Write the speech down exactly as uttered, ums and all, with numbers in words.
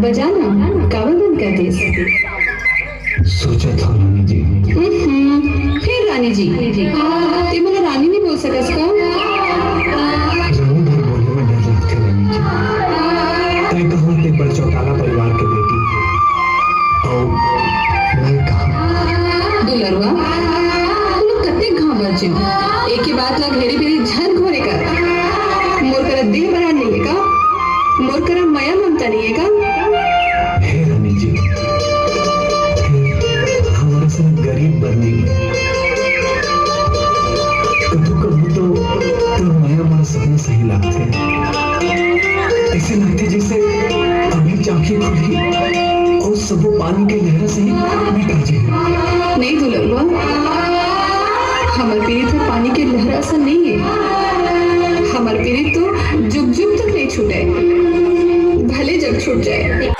बजाना काबर बंद कर दिस? सोचत हंव रानी जी। हम्म, फिर रानी जी? ते मोला रानी नहीं बोल सकस का? रानी भर बोले में डर लगथे रानी जी। तैं कहाँ ते बड़ चौटाला परिवार के बेटी, अउ मैं कहाँ? दुलरुआ, तू लोग कतेक घांव बरजेव? एक ही बात ला घेरी बेरी झन घोरे कर। मोर करा देह बरान नहीं है का? मोर करा मया ममता नहीं है का? हे रानी जी, हे, हमर असन गरीब बर नहीं। कभू कभू तो तोर मया मोला सपना सही लागथे। ऐसे लगथे जैसे अभी जाके खुली और सबो पानी के लहरा सही मिटा जाए। नहीं दुलरुआ, हमर पीरित तो पानी के लहरा सा नहीं है। हमर पीरित तो जुग जुग तक नहीं छूटे, भले जग छूट जाए।